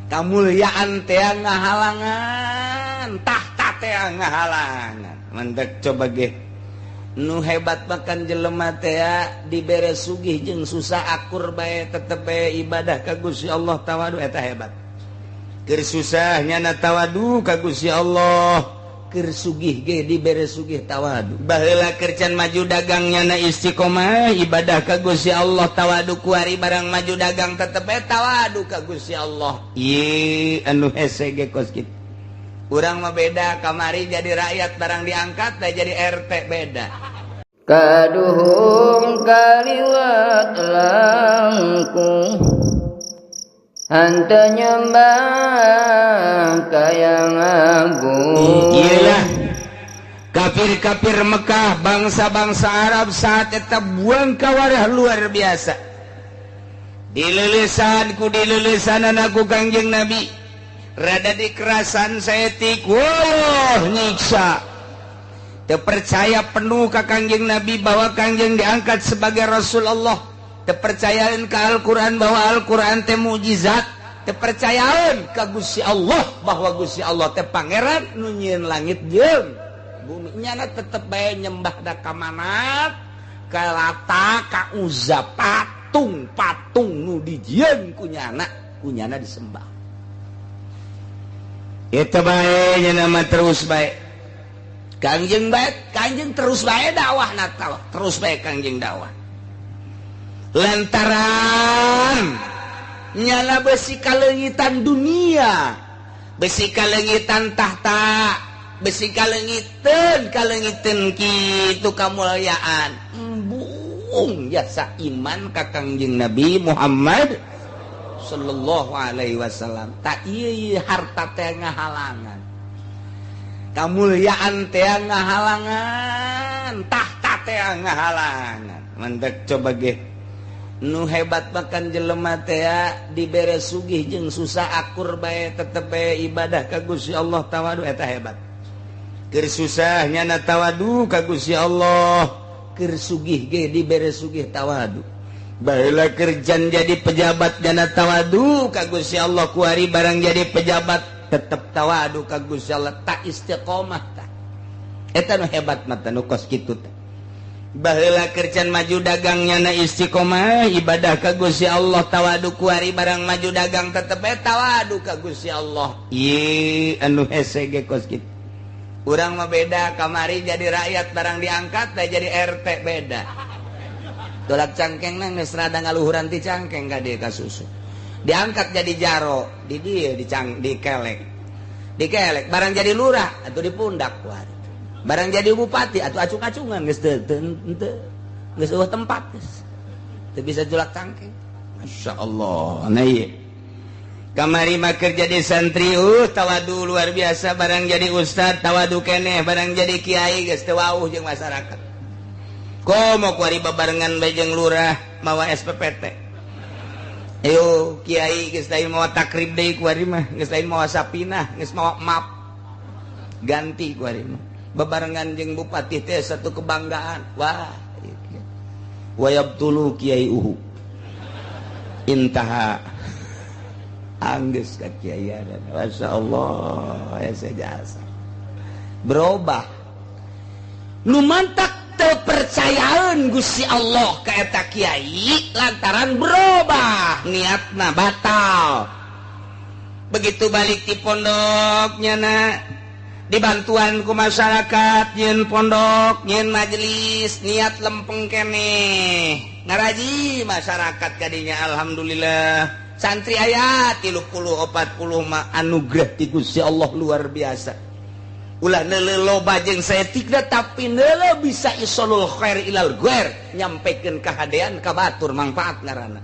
Kamulyaan teh ngahalangan, tahta teh ngahalangan. Mandek coba ge nu hebat makan jelema teh dibere sugih jeung susah akur bae tetep bae ibadah ka Gusti Allah tawadu eta hebat. Keur susah nyana tawadu ka Gusti Allah, keur sugih ge dibere sugih tawadu. Baheula keur can maju dagang nyana istiqomah ibadah ka Gusti Allah tawadu, kuari barang maju dagang tetep bae tawadu ka Gusti Allah. Ieu anu hese ge kos kitu. Urang mah beda, kamari jadi rakyat barang diangkat teh jadi RT beda. Kaduhung kaliwat langkung hanta nyembah kayang agung. Iyalah kafir-kafir Mekah, bangsa-bangsa Arab saat eta buang kawarah luar biasa. Dilelesan ku dilelesan ku Kangjeng Nabi, rada dikerasan saeutik, wah nyiksa. Terpercaya penuh ka Kangjeng Nabi bahwa Kangjeng diangkat sebagai Rasul Allah. Terpercayaan ke Al-Quran bahwa Al-Quran teh mukjizat. Terpercayaan ka Gusti Allah bahwa Gusti Allah teh pangeran nu nyieun langit jeung bumi. Nyana tetep bae nyembah da ka Manat, ka Lata, ka Uzza, patung-patung nu dijieun ku nyana, ku nyana disembah. Eta bae nyana mah terus bae. Kangjeng bae, Kangjeng terus bae dakwah na terus bae Kangjeng dakwah. Lantaran nyala besi kaleungitan dunia, besi kaleungitan tahta, besi kaleungiteun kaleungiteun kitu kamulyaan. Embung jasa iman ka Kangjeng Nabi Muhammad sallallahu alaihi wasallam. Tak ieu harta teh ngahalangan, kamulyaan teh ngahalangan, tahta teh ngahalangan. Mandek coba ge nu hebat makan jelema teh dibere sugih jeung susah akur bae tetep bae ibadah ka Gusti Allah tawadu eta hebat. Keur susah nyana tawadu ka Gusti Allah, keur sugih ge dibere sugih tawadu. Baheula keur jadi pejabat nyana tawadu ka Gusti Allah, kuari barang jadi pejabat tetep tawadu ka Gusti Allah, tak istiqomah tah. Eta nu hebat mah nu kos kitu teh. Baheula keur can maju dagang nyana istiqomah ibadah ka Gusti Allah tawadu, kuari barang maju dagang tetep bae tawadu ka Gusti Allah. Ieu anu hese ge kos kitu. Urang mah beda, kamari jadi rakyat barang diangkat teh jadi RT beda. Tolak cangkengna geus rada ngaluhuran ti cangkeng ka dieu ka susu. Diangkat jadi jaro, di dieu dikelek. Dikelek barang jadi lurah atuh dipundak kuari. Barang jadi bupati atau acung-acungan geus teu geus eueuh tempat geus teu bisa julak cangkeng. Masya Allah. Nah ieu kamari mah keur jadi santri tawadu luar biasa, barang jadi ustad tawadu keneh, barang jadi kiai geus teu wauh jeung masyarakat. Komo kuari babarengan bae jeung lurah mawa SPPT. Ayo kiai geus lain mawa takrib deui kuari mah, geus lain mawa sapinah, geus mawa map. Ganti kuari mah. Bebarengan jeung bupati teh satu kebanggaan. Wah, wayabtulu kiai uhu. Intaha anggeus ka kiaian. Masya Allah, ya jasa. Berubah. Nu mantak teu percayaan Gusti Allah ka eta kiai lantaran berubah niatna batal. Begitu balik di pondoknya na dibantuan ku masyarakat nyeun pondok nyeun majelis niat lempeng keneh ngaraji masyarakat kadinya. Alhamdulillah santri aya 30 40 mah anugerah ti Gusti Allah luar biasa. Ulah neuleuh loba jeung saeutik tapi neuleuh bisa isolul khair ilal ghair, nyampekeun kahadean ka batur mangfaat ngaranna.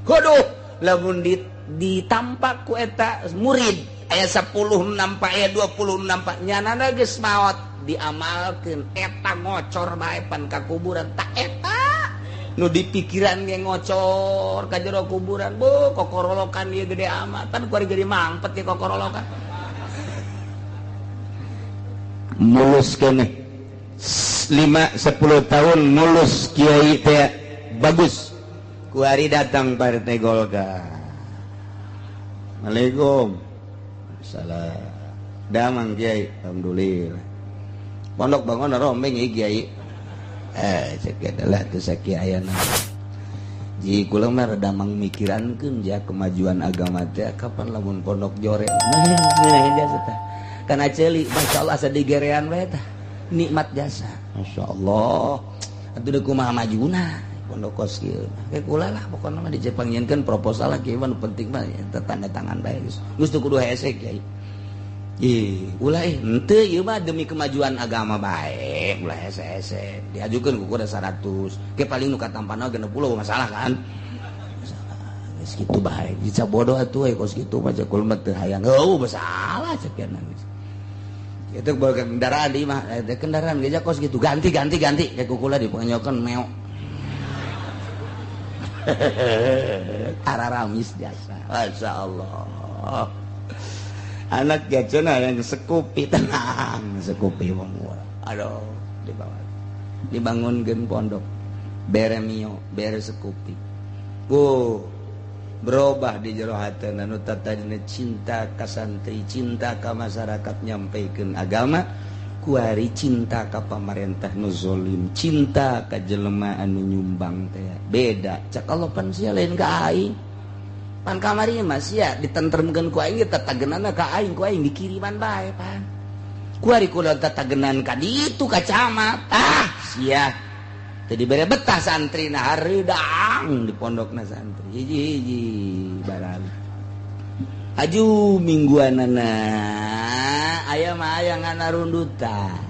Hoduh lamun ditampak ku eta murid aya 10 nampak aya 20 nampak nyanana geus maot diamalkeun eta ngocor bae pan ka kuburan. Tak eta nu dipikiran ge ngocor ka jero kuburan, bu kokorolokan ieu gede amat pan kuari gede mangpet ye kokorolokan. Mulus keneh 5 10 tahun mulus kiai teh bagus, kuari datang partai Golkar. Assalamualaikum. Salam. Damang Kiai, alhamdulillah. Pondok bangun rombeng ieu Kiai. Cek adalah teu sakieu ayana. Ji kula mah rada mangmikirankeun ja kemajuan agama teh kapan lamun pondok jore. Nah, jasa tah. Kana ceuli masyaallah asa digerean we tah. Nikmat jasa. Masyaallah. Atuh deuk kumaha majuna pondok kos kieu. Ke kula lah pokona mah dicepangieunkeun proposal lah kieu mah nu penting mah tanda tangan bae geus. Geus teu kudu hese Kiai. Ih, ulah henteu ieu mah demi kemajuan agama bae, ulah hese-hese. Diajukeun ku kuda 100. Ke paling nu katampana 60 masalah kan. Masalah. Geus kitu bae. Bisa bodoh atuh we kos kitu mah cek kula mah teu hayang. Heuh, masalah cek geus. Itu bawa kendaraan di mah, kendaraan geus kos kitu ganti ganti ganti kayak kukula dipenyokeun meok. Araramis jasa. Masyaallah. Anak gajana yang sekupi tenang, sekupi wong ora. Aduh, dibawa. Dibangunkeun pondok. Bere mio, bere sekupi. Berubah di jero hatena nu tadina cinta ka santri, cinta ka masyarakat nyampaikan agama, kuari cinta ka pamarentah nu zolim, cinta ka jelema anu nyumbang teh. Beda. Cak Allah pan sia lain ka aing. Pan kamari mah sia ditentremkeun ku aing tatagenana ka aing, ku aing dikiriman bae pan. Kuari kula tatagenan ka ditu ka camat. Ah, sia. Teu dibere betah santrina hareudang di pondokna santri. Hiji-hiji barang. Aju mingguanana aya mah aya nganarundutan.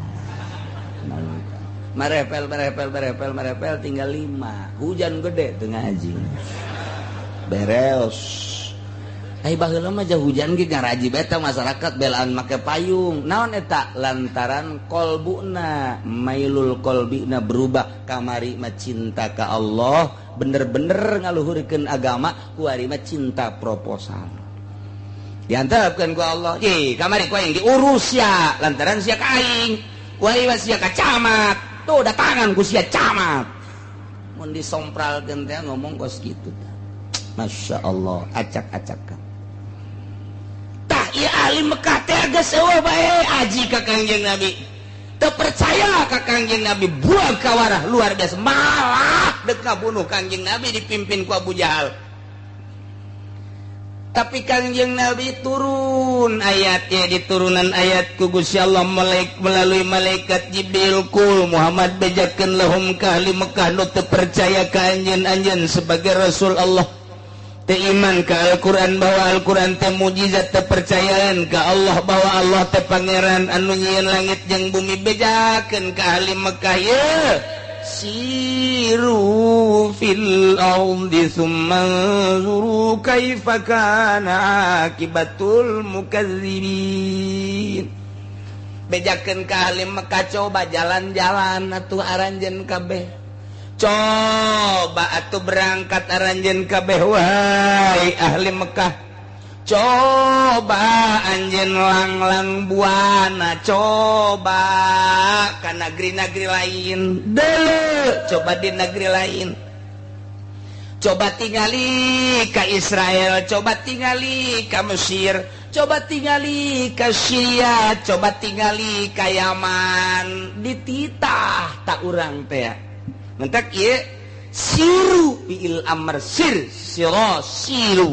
Marepel marepel marepel marepel tinggal 5. Hujan gede teu ngaji. Beres. Ai baheula mah jauh hujan ge ngaraji bae teh masyarakat belaan make payung. Naon eta? Lantaran kolbuna, mailul kolbina berubah kamari mah cinta ka Allah, bener-bener ngaluhurkeun agama, kuari mah cinta proposal. Diantepkeun ku Allah, "Ih, kamari ku aing diurus sia, lantaran sia ka aing. Kuari mah sia ka camat. Tuh datangan ku sia camat." Mun disompralkeun teh ngomong kos kitu tah. Masya Allah, acak-acakan. Tah ieu ahli Mekah teh geus eueuh bae aji ka Kangjeng Nabi. Teu percaya ka Kangjeng Nabi, buang kawarah luar biasa. Malah dek ngabunuh Kangjeng Nabi dipimpin ku Abu Jahal. Tapi Kangjeng Nabi turun ayatnya, diturunan ayat ku Gusti Allah melalui malaikat Jibril, kul Muhammad bejakeun lahum ka ahli Mekah nu teu percaya ka anjeun-anjeun sebagai Rasul Allah. Teu iman ka Al-Qur'an bahwa Al-Qur'an teh mujizat, teu percayaan ka Allah bahwa Allah teh pangeran anu nyieun langit jeung bumi, bejakeun ka ahli Mekah ye siru fil ardi summa anzuru kaifa kana akibatul mukadzibin. Bejakeun ka ahli Mekah coba jalan-jalan atuh aranjeun kabeh. Coba atuh berangkat aranjeun kabeh wahai ahli Mekah. Coba anjeun langlang buana, coba ka negeri-negeri lain. Deuleu, coba di negeri lain. Coba tingali ka Israel, coba tingali ka Mesir, coba tingali ka Syria, coba tingali ka Yaman. Dititah tak urang teh. Mentak ieu siru fiil amr sir sira siru.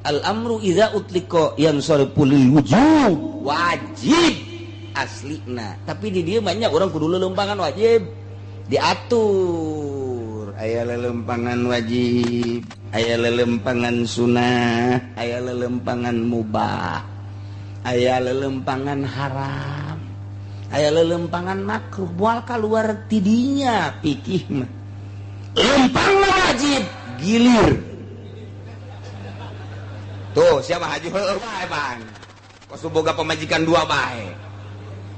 Al amru idza utlika yansarifu lil wujub, wajib aslina. Tapi di dieu banyak orang kudu lelempangan wajib diatur. Aya lelempangan wajib, aya lelempangan sunah, aya lelempangan mubah, aya lelempangan haram, aya lelempangan makruh. Moal kaluar tidinya pikih mah. Lempang wajib gilir. Tuh siapa haji heueuh bae bang. Kos boga pamajikan dua bae.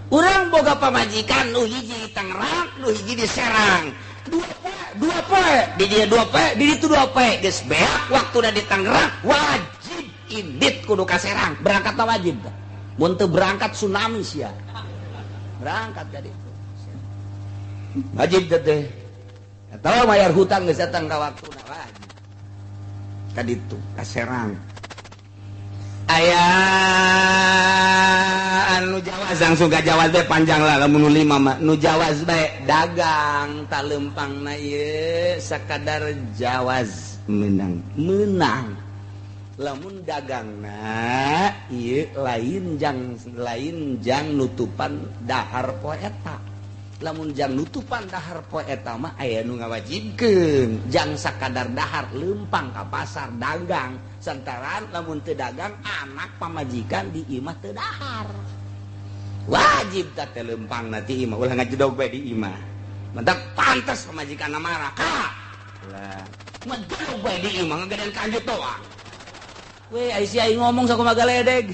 Urang boga pamajikan nu hiji di Tangerang, nu hiji di Serang. Dua poe, di dia dua poe, di ditu dua poe. Geus beak waktuna di Tangerang, wajib indit kudu ka Serang. Berangkat wajib tah. Mun teu berangkat tsunami sia. Berangkat jadi wajib teh. Atau bayar hutang geus datang ka waktuna wajib. Ka ditu ka Serang. Aya anu jawaz langsung ka jawaz bae panjang lah lamun nu 5 mah. Nu jawaz bae dagang tak lempangna ieu sakadar jawaz menang. Menang. Lamun dagangna ieu lain jang nutupan dahar poe eta. Lamun jang nutupan dahar poe eta mah aya nu ngawajibkeun jang sakadar dahar lempang ka pasar dagang. Santaran lamun teu dagang anak pamajikan di imah teu dahar. Wajib ta teh lempang na ti imah ulah ngajedog bae di imah. Mentak pantes pamajikanna marah ka. Lah, ngajedog bae di imah ngagedean kanjut doang. Weh, ai si aing ngomong sakumaha galedeg.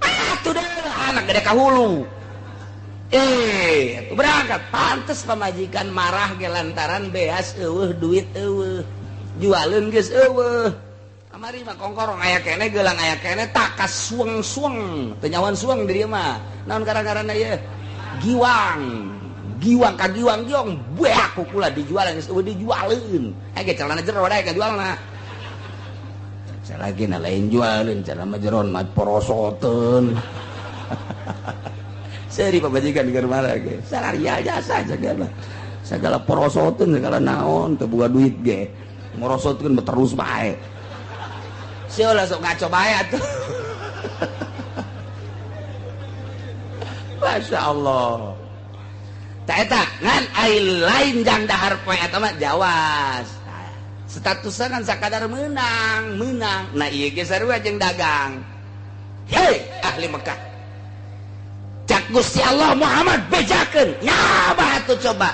Atuh deh anak gede ka hulu. Berangkat pantes pamajikan marah ge lantaran beas eueuh duit eueuh. Jualeun geus eueuh. Kamari mah kongkorong aya keneh geulang aya keneh takas sueng-sueng teu nyawan sueng di dieu mah. Naon gara-garana ieu? Giwang. Giwang ka giwang giong beak kukula dijualan geus eueuh dijualeun. Ge celana jero dae ka jualna. Lagi na lain jualeun celana mah jeron mah porosoteun. Seri pamajikan keur marah ge. Salaria jasa segala. Segala porosoteun segala naon teu boga duit ge. Morosotkeun terus bae. Sia lah sok ngaco bae atuh. Masya Allah. Ta eta ngan ai lain jang dahar poe eta mah jawas. Statusna kan sakadar menang, menang. Nah ieu ge sarua jeung dagang. Hei ahli Mekah. Cak Gusti Allah Muhammad bejakeun. Nyaba atuh coba.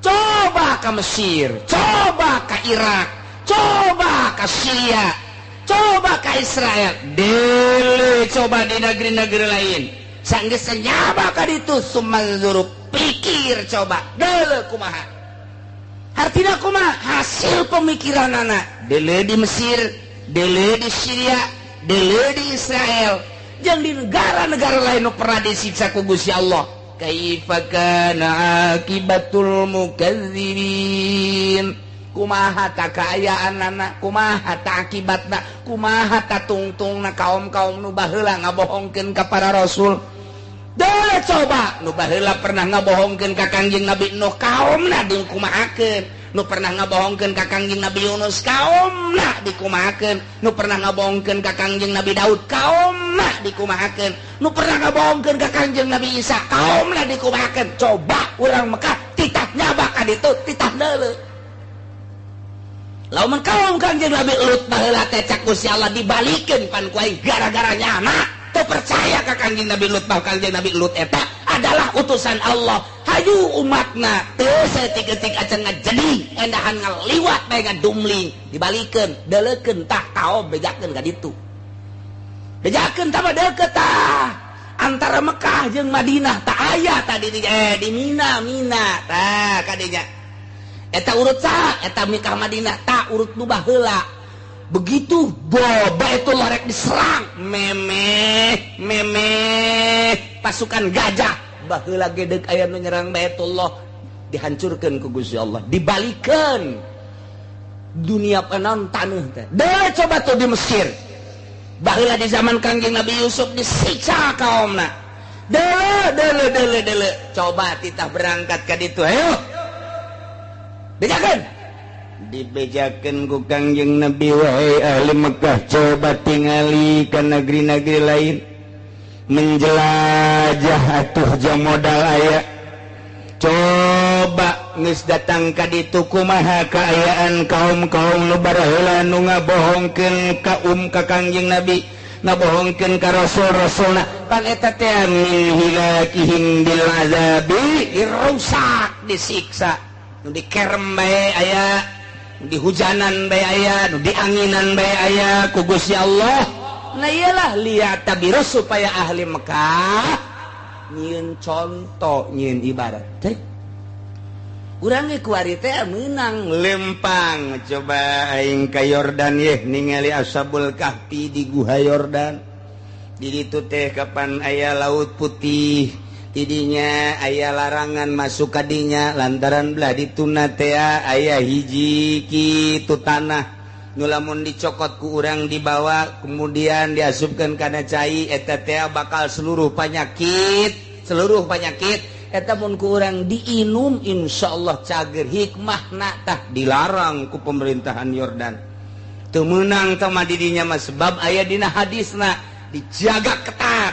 Coba ka Mesir, coba ka Irak, coba ka Syria, coba ka Israel. Dele coba di negeri-negeri lain. Sanggeus nyaba ka ditu sumanzuru pikir coba. Dele kumaha. Artina kumaha hasil pemikiranana. Dele di Mesir, dele di Syria, dele di Israel. Jeung di negara-negara lain nu pernah disiksa ku Gusti Allah. Kaifa kana akibatul mukadzibin? Kumaha ta kaayaanana, kumaha ta akibatna, kumaha ta tungtungna kaum-kaum nu baheula ngabohongkeun ka para rasul. Dele coba nu baheula pernah ngabohongkeun ka Kangjeng Nabi Nuh kaumna dikumahakeun. Nu pernah ngabohongkeun ka Kangjeng Nabi Yunus kaumna dikumahakeun. Nu pernah ngabohongkeun ka Kangjeng Nabi Daud kaumna dikumahakeun. Nu pernah ngabohongkeun ka Kangjeng Nabi Isa kaumna dikumahakeun. Coba urang Mekah titah nyaba ka ditu titah deuleu. Lamun kaum Kangjeng Nabi Lut baheula teh cak Gusti Allah dibalikeun pan ku aing gara-gara nyana teu percaya ka Kangjeng Nabi Lut bahwa Kangjeng Nabi Lut eta adalah utusan Allah. Hayu umatna teu saeutik-eutik acan ngajedi endahan ngaliwat bae ngadumling dibalikeun deuleukeun tah kaom bejakeun ka ditu. Bejakeun tah mah deukeut tah antara Mekah jeung Madinah tah aya tadi di Mina Mina tah kadinya. Eta urut saha eta Mekah Madinah tah urut nu baheula. Begitu boba itu lorek diserang memeh memeh pasukan gajah baheula gedeg aya nu nyerang Baitullah dihancurkeun ku Gusti Allah dibalikeun dunia panon taneuh teh. Deui coba tuh di Mesir baheula di zaman Kangjeng Nabi Yusuf disiksa kaumna. Deuleu deuleu deuleu deuleu coba titah berangkat ka ditu ayo bejakeun dibejakeun ku Kangjeng Nabi wahai ahli Mekah coba tingali ka negeri-negeri lain menjelajah atuh jam modal aya coba geus datang ka ditu kumaha kaayaan kaum-kaum nu baheula nu ngabohongkeun ka ka Kangjeng Nabi ngabohongkeun ka rasul-rasulna pan eta teh min hilakihim bil azabi dirusak disiksa nu dikerem bae aya di hujanan bae aya, nu dianginan bae aya ku Gusti Allah. Nah iyalah lihat tabiru supaya ahli Mekah nyieun contoh nyieun ibarat teh. Urang ge kuari teh meunang lempang coba aing ka Yordan yeh ningali Ashabul Kahfi di Guha Yordan. Di ditu teh kapan aya Laut Putih tidinya aya larangan masuk kadinya lantaran belah dituna teh aya hiji kitu tanah Nu lamun dicokot ku urang dibawa kemudian diasupkeun kana cai eta teh bakal seluruh penyakit, seluruh penyakit eta mun ku urang diinum insyaallah cager. Hikmahna tah dilarang ku pemerintahan Yordan. Teu meunang tah mah didinya mah sebab aya dina hadisna dijaga ketat.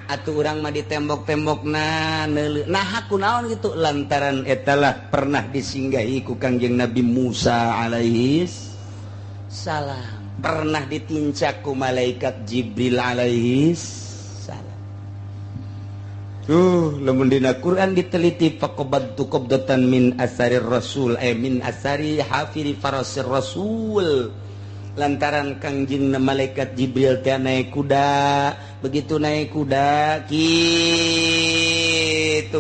Atuh urang mah di tembok-tembokna neuleuh. Nah kunaon gitu lantaran etalah pernah disinggahi ku Kangjeng Nabi Musa alaihi salam, pernah ditincak ku malaikat Jibril alaihi salam. Tuh lamun dina Quran diteliti faqabadtu qabdatan min asarir rasul min asari hafiri farasir rasul. Lantaran Kangjeng malaikat Jibril teh naik kuda, begitu naik kuda kitu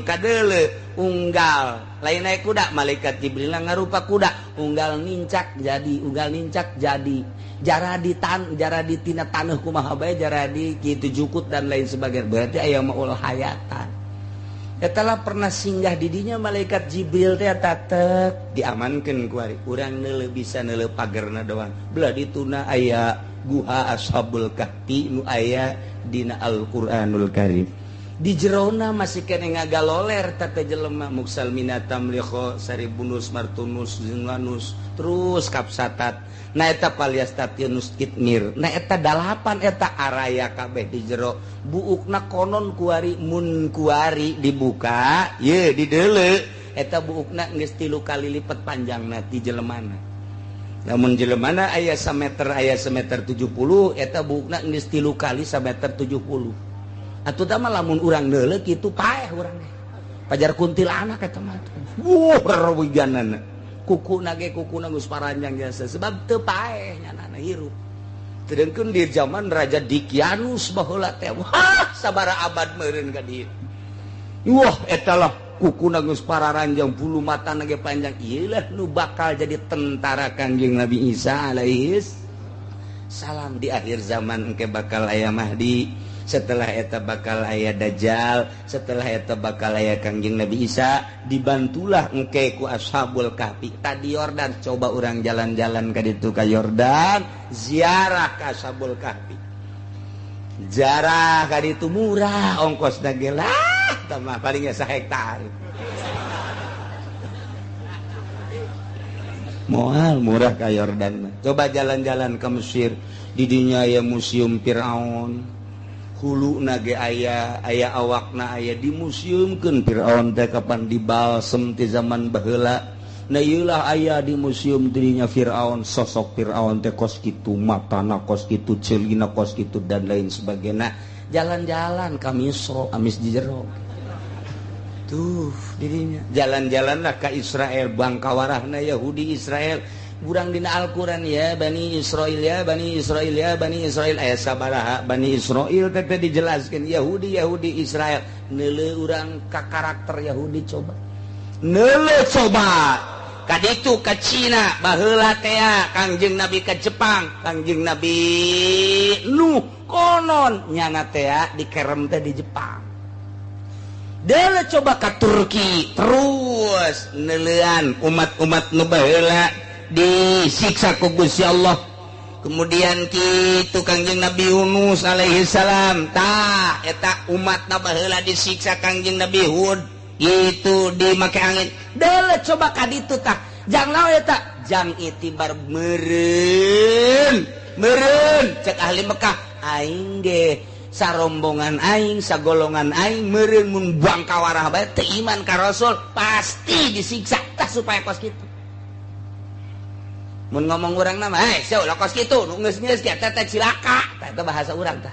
kadeuleu unggal, lain naik kuda malaikat Jibril ngarupa kuda, unggal nincak jadi, unggal nincak jadi, jara di tan, jara di tina taneuh kumaha bae jara di kitu jukut dan lain sebagainya. Berarti aya maul hayatan. Eta lah pernah singgah didinya malaikat Jibril teh tatek diamankeun ku ari urang neuleuh bisa neuleuh pagerna doang. Belah dituna aya guha Ashabul Kahfi nu aya dina Al-Qur'anul Karim. Di jerona masih kene ngagaloler teh jelema muksal minatam liho saribunus martunus zinwanus terus kapsatat. Na eta paliastationus kitmir. Na eta dalapan eta araya kabeh di jero. Buukna konon kuari mun kuari dibuka ye dideuleu eta buukna geus 3 kali lipat panjangna ti jelemana. Lamun jelemana aya sameter aya semeter 70 eta buukna geus 3 kali sameter 70. Atuh tah mah lamun urang deuleu kitu paeh urang teh. Pajar kuntilanak eta mah. Wuh rewiganana. Kukuna ge kukuna geus paranjang jasa sebab teu paeh nyanana hirup. Sedengkeun di zaman Raja Dikianus baheula teh wah sabara abad meureun ka dieu. Wah eta lah kukuna geus pararanjang bulu matana ge panjang. Ieu lah nu bakal jadi tentara Kangjeng Nabi Isa alaihi salam di akhir zaman engke bakal aya Mahdi. Setelah eta bakal aya Dajjal, setelah eta bakal aya Kangjeng Nabi Isa, dibantulah engke ku Ashabul Kahfi. Tadi Yordan coba urang jalan-jalan ka ditu ka Yordan, ziarah ka Ashabul Kahfi. Ziarah ka ditu murah ongkosna ge lah, tah mah palingnya sahektar. Moal murah ka Yordan. Coba jalan-jalan ke Mesir, di dinya aya Museum Firaun. Hulu nage aya, aya awakna aya dimuseumkeun Firaun teh kapan dibalsem ti zaman baheula. Nah ieu lah aya di museum dirinya Firaun, sosok Firaun teh kos kitu, matana kos kitu, ceulina kos kitu dan lain sebagainya. Jalan-jalan ka Misro, amis di jero. Tuh dirinya. Jalan-jalanlah ka Israel, bangkawarahna Yahudi Israel. Urang dina Al-Qur'an ya Bani Israil ya Bani Israil ya Bani Israil aya sabaraha Bani Israil teh dijelaskeun Yahudi Yahudi Israel. Neuleuh urang ka karakter Yahudi coba. Neuleuh coba. Ka ditu ka Cina baheula teh Kangjeng Nabi ka Jepang, Kangjeng Nabi Nuh konon nyana teh dikerem teh di Jepang. Deuleuh coba ka Turki terus neuleuan umat-umat nu baheula disiksa ku Gusti Allah. Kemudian kitu Kangjeng Nabi Yunus alaihi salam tah eta umatna baheula disiksa Kangjeng Nabi Hud gitu dimake angin. Deuleuh coba ka ditu tah jang naon eta jang itibar meureun meureun cek ahli Mekah aing ge sarombongan aing sagolongan aing meureun mun bangkawarah bae teu iman ka Rasul pasti disiksa tah supaya kos kitu. Mun ngomong urang nama, "Hei, sia ulah kos kitu, nu geus-geus ge teh cilaka." Tah eta bahasa urang tah.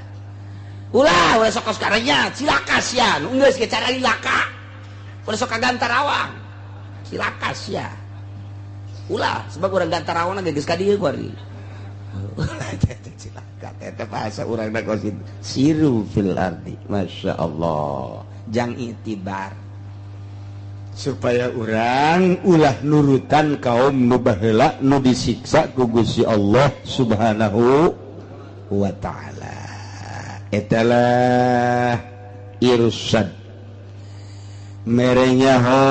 Ulah, ulah sok kos karenya, cilaka sia, nu geus ge cara cilaka. Ulah sok ka Gantarawang. Cilaka sia. Ulah, sebab urang Gantarawang ge geus ka dieu ku ari. Ulah teh cilaka, teh bahasa urang da kos kitu. Siru fil ardi, masyaallah. Jang itibar. Supaya urang ulah nurutan kaum nu baheula nu disiksa ku Gusti Allah Subhanahu wa taala. Etalah irsad. Merenya ho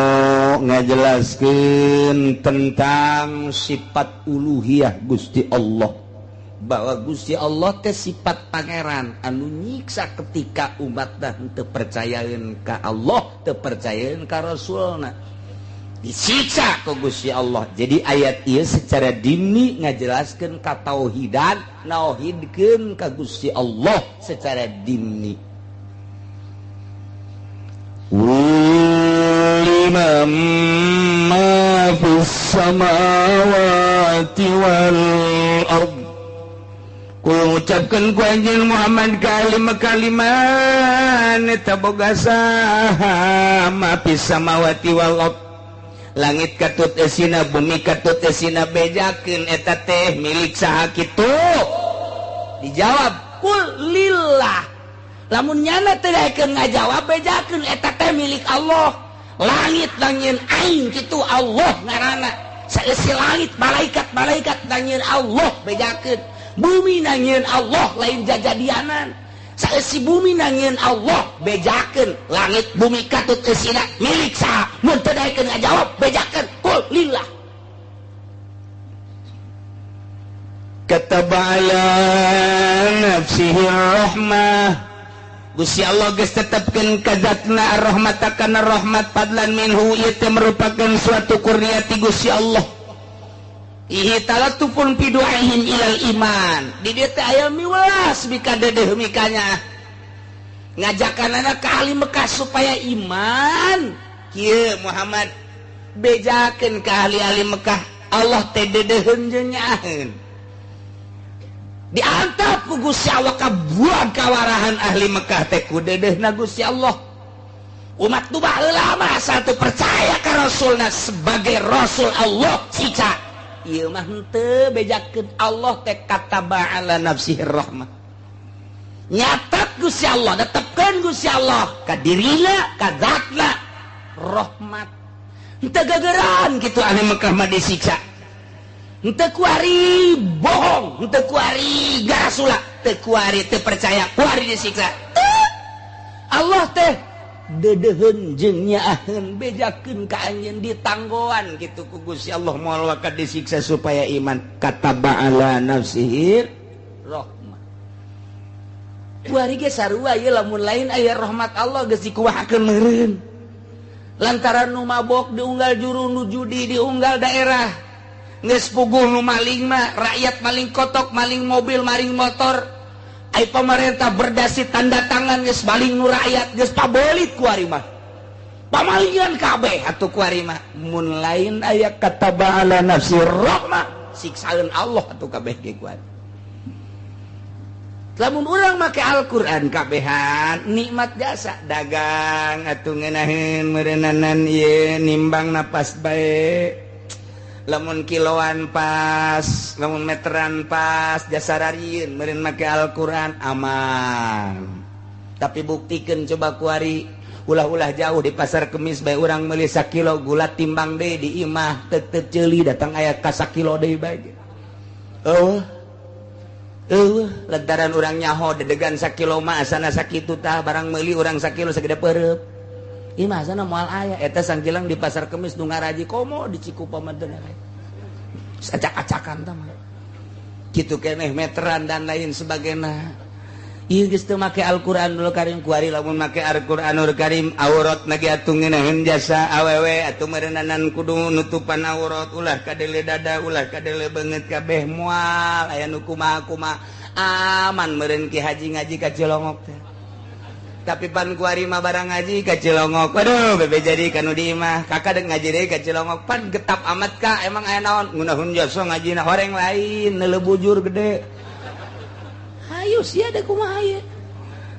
Ngajelaskeun tentang sifat uluhiyah Gusti Allah, bahwa Gusti Allah teh sifat pangeran anu nyiksa ketika umat dah teu percayaeun ka Allah, teu percayaeun ka Rasulna, disiksa ku Gusti Allah. Jadi ayat ieu secara dini ngajelaskeun ka tauhidan, nauhidkeun ka Gusti Allah secara dini. Liman ma fis samawati wal ard. Ku ngucapkeun ku anjeun Muhammad kalima-kaliman eta boga saha ma fis samawati wal ard. Langit katut esina, bumi katut esina, bejakeun eta teh milik saha kitu? Dijawab kul lillah. Lamun nyana teh daekeun ngajawab bejakeun eta teh milik Allah. Langit nangieun aing kitu Allah ngaranna. Saeusi langit malaikat-malaikat nangieun Allah bejakeun. Bumi nangieun Allah lain jajadianan. Saeusi bumi nangieun Allah bejakeun. Langit bumi katut eusina milik saha? Mun teu daekeun ngajawab bejakeun kul lillah. Kataba ala nafsihi rahmah. Gusti Allah geus tetepkeun ka zatna ar-rahmat kana rahmat fadlan minhu, ieu teh merupakan suatu kurnia ti Gusti Allah. Ihi talatufun fi du'aihim ilal iman. Di dieu teh aya miwelas bikadeudeung mikanya. Ngajakanana ka ahli Mekah supaya iman. Kieu Muhammad bejakeun ka ahli-ahli Mekah, Allah teh deudeuheun jeung nyaaheun. Diantap ku Gusti Allah kabuang kawarahan ahli Mekah teh ku deudeuhna Gusti Allah. Umat nu baheula mah asal teu percaya ka Rasulna sebagai Rasul Allah siksa. Ieu mah henteu bejakeun Allah teh kataba ala nafsihi rahmah. Nyatat Gusti Allah, netepkeun Gusti Allah ka dirina, ka zatna rahmat. Henteu gegeran kitu ahli Mekah mah disiksa. Henteu kuari bohong, henteu kuari garasula, teu kuari teu percaya, kuari disiksa. Allah teh deudeuheun jeung nyaaheun bejakeun ka anjeun ditanggoan kitu ku Gusti Allah moal waka disiksa supaya iman. Kataba ala nafsihi rahmah. Kuari ge sarua ieu lamun lain aya rahmat Allah geus dikuahakeun meureun. Lantaran nu mabok diunggal juru, nu judi diunggal daerah. Geus puguh nu maling mah, rakyat maling kotok, maling mobil, maling motor. Ai pemerintah berdasi tanda tangan geus maling nu rakyat, geus pabelit ku ari mah. Pamalingan kabeh atuh ku ari mah. Mun lain aya kataba ala nafsi rahmah, siksaeun Allah atuh kabeh ge ku ari. Lamun urang make Al-Qur'an kabehan nikmat jasa dagang atuh ngeunaheun meureunnanan ieu nimbang napas bae. Lamun kiloan pas, lamun meteran pas, jasa rarieun meureun make Al-Qur'an aman. Tapi buktikeun coba kuari ulah-ulah jauh di pasar Kemis bae urang meuli sakilo gula timbang deui di imah teu teu ceuli datang aya ka sakilo deui bae. Eueuh. Eueuh, lantaran urang nyaho dedegan sakilo mah asana sakitu tah barang meuli urang sakilo sagede peureub. Imah sana moal aya eta sangkilang di pasar Kemis nu ngaraji komo di Cikupa mah teu acak-acakan tah mah. Kitu keneh meteran dan lain sebagainya. Ieu geus teu make Al-Qur'anul Karim kuari lamun make Al-Qur'anul Karim aurat na ge atuh ngeunaheun jasa awewe atuh meureunnanan kudu nutupan aurat ulah kadele dada ulah kadele beungeut kabeh moal aya nu kumaha-kumaha aman meureun ki haji ngaji ka Cilongok teh. Tapi pan kuari mah barang ngaji ka Cilongok. Waduh, bebe jadi kanu di imah. Kakak dek ngaji deui ka Cilongok. Pan getap amat ka, emang aya naon? Ngeunaheun jasa ngajina horeng lain, neuleuh bujur gede. Hayu sia da kumaha ieu?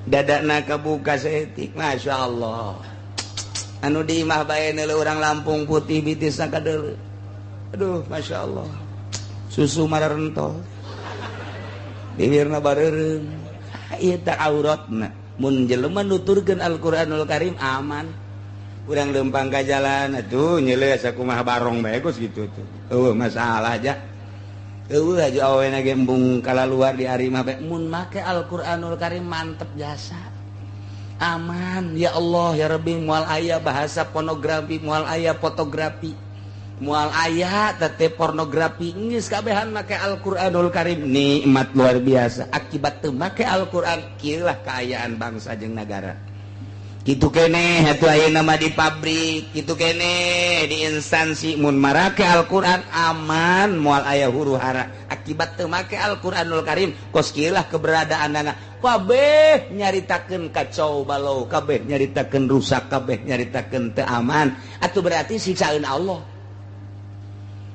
Dadana kabuka saeutik, masyaallah. Anu di imah bae neuleuh urang Lampung putih bitisna kadeuleu. Aduh, masyaallah. Susu mararentol. Bibirna bareureum. Ieu teh auratna. Mun jelema nuturkeun Al-Qur'anul Karim aman. Urang leumpang ka jalan atuh nyeuleuh asa kumaha barong bae geus kitu tuh. Eueuh masalah aja. Eueuh aja awena ge embung kalaluar di ari mah bae. Mun make Al-Qur'anul Karim mantep jasa. Aman ya Allah ya Rabbi, moal aya bahasa pornografi, moal aya fotografi, moal aya tete pornografi, geus kabehan make Al-Qur'anul Karim. Nikmat luar biasa. Akibat teu make Al-Qur'an kieu lah kaayaan bangsa jeung nagara. Kitu keneh atuh ayeuna mah di pabrik, kitu keneh di instansi, mun marake Al-Qur'an aman, moal aya huru hara. Akibat teu make Al-Qur'anul Karim kos kieu lah keberadaanana. Kabeh nyaritakeun kacau balau, kabeh nyaritakeun rusak, kabeh nyaritakeun teu aman. Atuh berarti siksaeun Allah.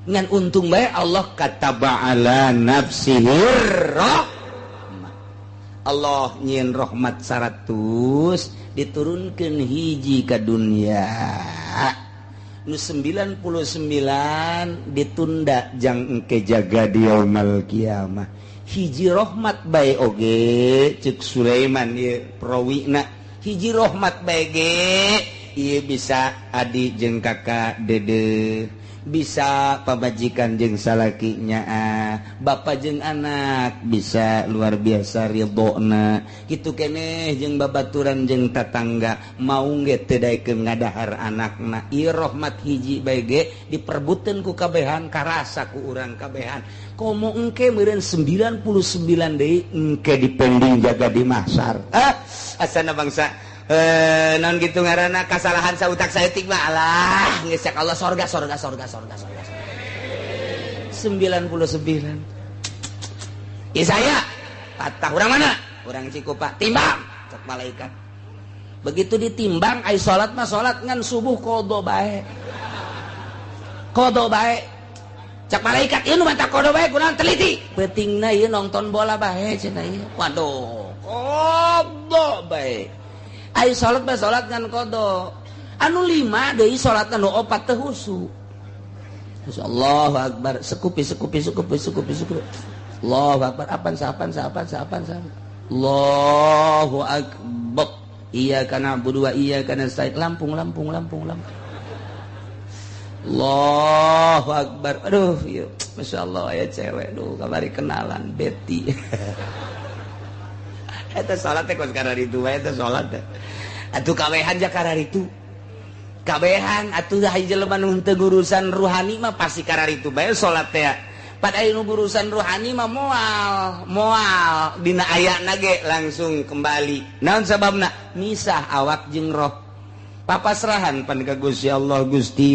Ngan untung bae Allah kataba ala nafsihi rahmah. Allah nyieun rahmat 100 diturunkeun hiji ka dunia. Nu 99 ditunda jang engke jaga di yaumul kiamah. Hiji rahmat bae oge ceuk Sulaiman ieu prawina. Hiji rahmat bae ge ieu bisa adi jeung kakak dede, bisa pamajikan jeung salakinya, bapak jeung anak bisa luar biasa ridhona. Kitu keneh jeung babaturan jeung tatangga mau ge teu daekeun ngadahar anakna. Ieu rahmat hiji bae ge diperbutkeun ku kabehan, karasa ku urang kabehan. Komo engke meureun 99 deui engke dipending jaga di mahsar. Ah, asana bangsa non gitu ngaranna kasalahan sautak saeutik mah alah geus cak Allah sorga sorga sorga sorga sorga 99. Isaya patah urang mana? Urang Cikupa timbang cak malaikat. Begitu ditimbang ai salat mah salat ngan subuh qada bae. Qada bae. Cak malaikat ieu nu mata qada bae kunaon teliti. Peutingna ieu nonton bola bae cenah ieu. Waduh, qada bae. Ai salat mah salat ngan qada. Anu 5 deui salatna nu 4 teu husu. Allahu akbar, sekupi sekupi sekupi sekupi sekupi. Allahu akbar, apan sapan sapan sapan sapan. Allahu akbar. Iyyaka na'budu wa iyyaka nasta'in. Lampung lampung lampung lampung. Allahu akbar. Aduh, ieu masyaallah aya cewek duh kamari kenalan Betty. Eta salat teh kos kararitu bae eta salat teh. Atuh kabehan ja kararitu. Kabehan atuh hiji jelema nu henteu urusan ruhani mah pasti kararitu bae salat teh. Pad aya nu urusan ruhani mah moal, moal dina ayana ge langsung kembali. Naon sababna? Misah awak jeung roh. Papasrahan pan ka Gusti Allah, Gusti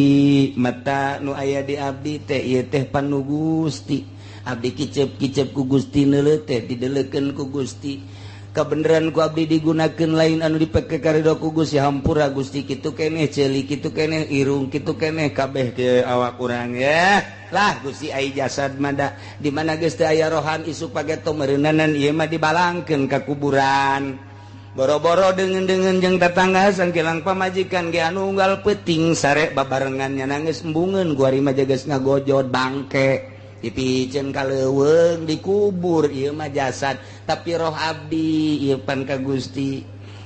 mata nu aya di abdi teh ieu teh pan nu Gusti. Abdi kicep-kicep ku Gusti neuleuh teh dideleukeun ku Gusti. Kebenaran ku abdi digunakeun lain anu dipake karido ku Gusti, hampura Gusti kitu keneh ceuli kitu keneh irung kitu keneh kabeh ke awak urang ya. Lah Gusti ai jasad mah da di mana geus teu aya rohan isuk pageto meureunanan ieu mah dibalangkeun ka kuburan. Boro-boro deungeun-deungeun jeung tatangga sangkilang pamajikan ge anu unggal peuting sare babarengan nya nangis embungeun guari mah geus ngagojod bangke. Dipicen ka leuweung dikubur ieu mah jasad tapi roh abdi ieu pan ka Gusti.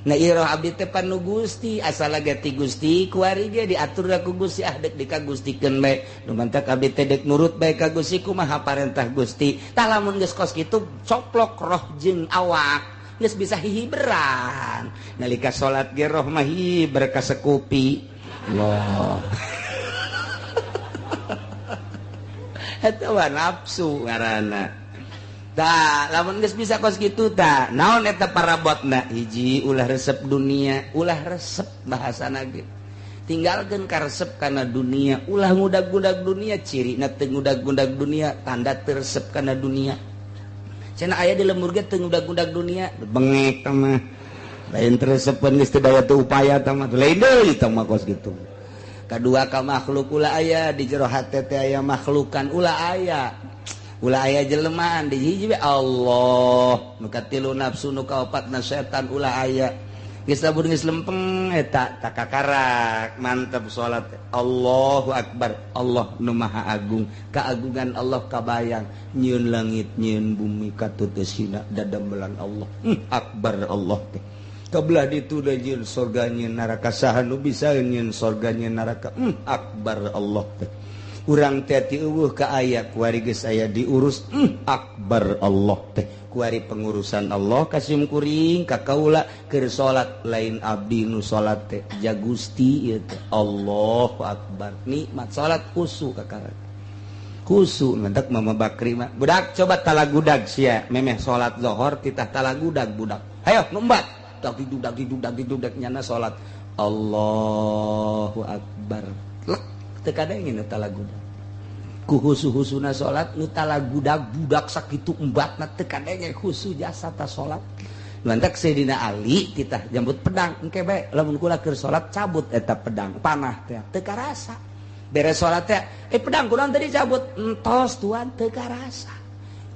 Nah ieu roh abdi teh pan nu Gusti asal ge ti Gusti kuari ge diatur ku Gusti ah deuk dikagustikeun bae nu mantak abdi teh deuk nurut bae ka Gusti kumaha parentah Gusti. Tah lamun geus kos kitu coplok roh jeung awak geus bisa hihiberan nalika salat ge roh mah hiber kasekupi. Allah eta mah nafsu ngaranna. Tah lamun geus bisa kos kitu tah naon eta parabotna? Hiji ulah resep dunia, ulah resep bahasana ge. Tinggalkeun karesep kana dunia, ulah ngudag-ngudag dunia, cirina teu ngudag-ngudag dunia, tanda teu resep kana dunia. Cenah aya di lembur ge teu ngudag-ngudag dunia, bengek tah mah. Lain teu resepeun geus teu daya teu upaya tah mah, lain deui tah mah kos kitu. Kadua ka makhluk ulah aya di jero hate teh aya makhlukan ulah aya. Ulah aya jelemaan di hiji Allah nu katilu nafsu nu kaopatna setan ulah aya. Geus labur geus lempeng eta takakarak mantep salat. Allahu akbar, Allah nu maha agung, keagungan Allah kabayang nyieun langit nyieun bumi katuteusina dadamelan Allah. Akbar Allah teh. Kabelah ditu da nyieun sorga nyieun neraka saha nu bisa nyieun sorga nyieun neraka. Akbar Allah teh. Urang teh ti eueuh ka aya kuari geus aya diurus akbar Allah teh kuari pengurusan Allah kasim kuring ka kaula keur salat lain abdi nu salat teh ja Gusti ieu teh Allahu akbar nikmat salat khusyuk kakara khusyuk mentak Mama Bakri mah budak coba talagudag sia memeh salat zuhur titah talagudag budak ayo numbat dag didudag didudag didudag nyana salat Allahu akbar lek teu kadengin nu talagudag ku husu-husuna salat nu talagudag budak sakitu embatna teu kadenge khusu jasa ta salat lantak Sayyidina Ali titah jambut pedang engke bae lamun kula keur salat cabut eta pedang panah teh teu karasa beres salat teh pedang kunaon tadi cabut entos tuan teu karasa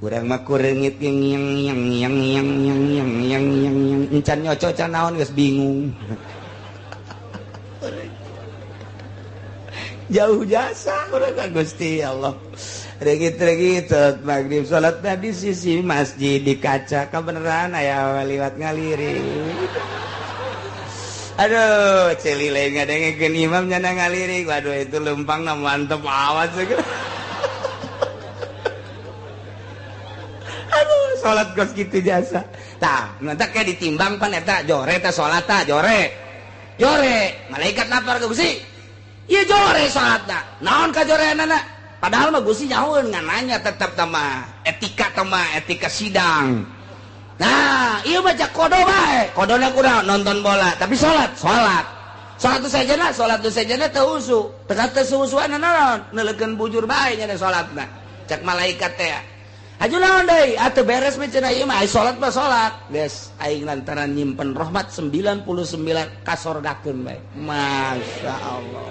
urang mah kureungit yang yang yang yang yang yang yang yang yang yang encan nyoco can naon geus bingung jauh jasa urang ka Gusti Allah regit-regit maghrib salatna di sisi masjid di kaca kabeneran aya liwat ngalirik aduh celi lain ngadengekeun imam nyana ngalirik waduh itu lempangna mantep amat segera aduh salat geus kitu jasa tah nanti kayak ditimbang pan eta jore ta salat ta jore jore malaikat lapar ke Gusti ieu jore salatna naon ka joreanana padahal mah Gusti nyahoeun ngan nanya tetep tama etika tama etika sidang nah ieu mah kodo bae kodona kurang nonton bola tapi salat salat salat tu sajana salat tu sajana teu husu teu teu husuana naon neuleukeun bujur bae nya salatna cek malaikat teh aju naon deui atuh beres mah cenah ieu mah ai salat mah salat geus aing lantaran nyimpen rahmat 99 kasorgakeun bae Masya Allah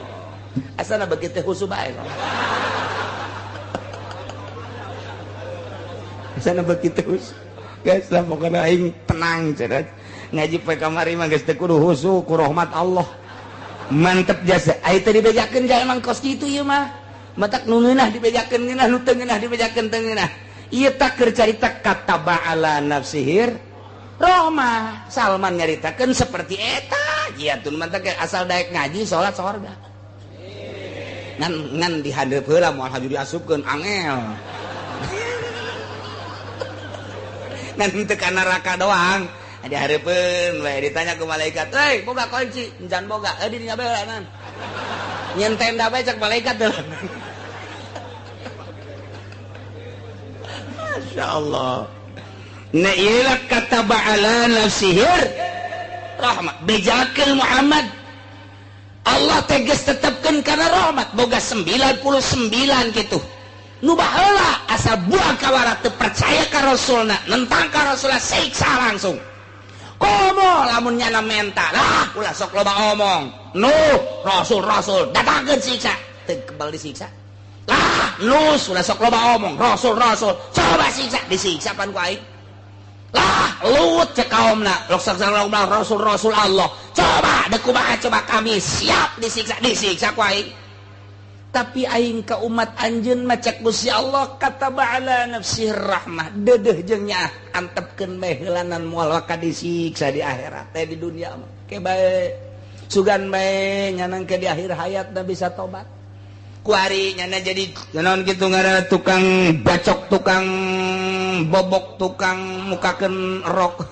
asana begitu khusu bae asana begitu khusu guys lah pokoknya aing tenang cenah ngaji poe kamari mah geus teu kudu khusu ku rahmat Allah mantep jasa ai teu dibejakeun ja emang kos kitu ieu mah matak nu ngeunah dibejakeun ngeunah nu teu ngeunah dibejakeun teu ngeunah ieu tak keur carita kataba ala nafsihir rahmah Salman nyaritakeun seperti eta jiatun mantak asal daek ngaji salat sorga ngan ngan dihandeup heula moal haju diasupkeun angel ngan teu ka neraka doang dihareupeun we ditanya ku malaikat euy boga kunci encan boga di dinya bae heula nyen tenda bae cek malaikat teh Masya Allah na ieu kataba ala nafsihir rahmat bejakeun Muhammad Allah tegas tetapkan karena rahmat boga 99 gitu nu baheula asal buang kawara teu percaya ka rasulna nentang ka rasulna siksa langsung komo lamun nyana menta lah ulah sok loba omong nu rasul rasul datangkeun siksa teu kebal disiksa lah nu ulah sok loba omong rasul rasul coba siksa disiksa pan ku aing lah Lut cek kaumna lok rasul rasul Allah coba deuk kumaha coba kami siap disiksa disiksa ku aing tapi aing ka umat anjeun mah cek Gusti Allah kataba ala nafsihi rahmah deudeuh jeung nyaah antepkeun bae heulanan moal waka disiksa di akhirat teh di dunia mah ke bae sugan bae nyanang ke di akhir hayatna bisa tobat kuari nyana jadi naon kitu ngaranna tukang bacok tukang bobok tukang mukakeun rok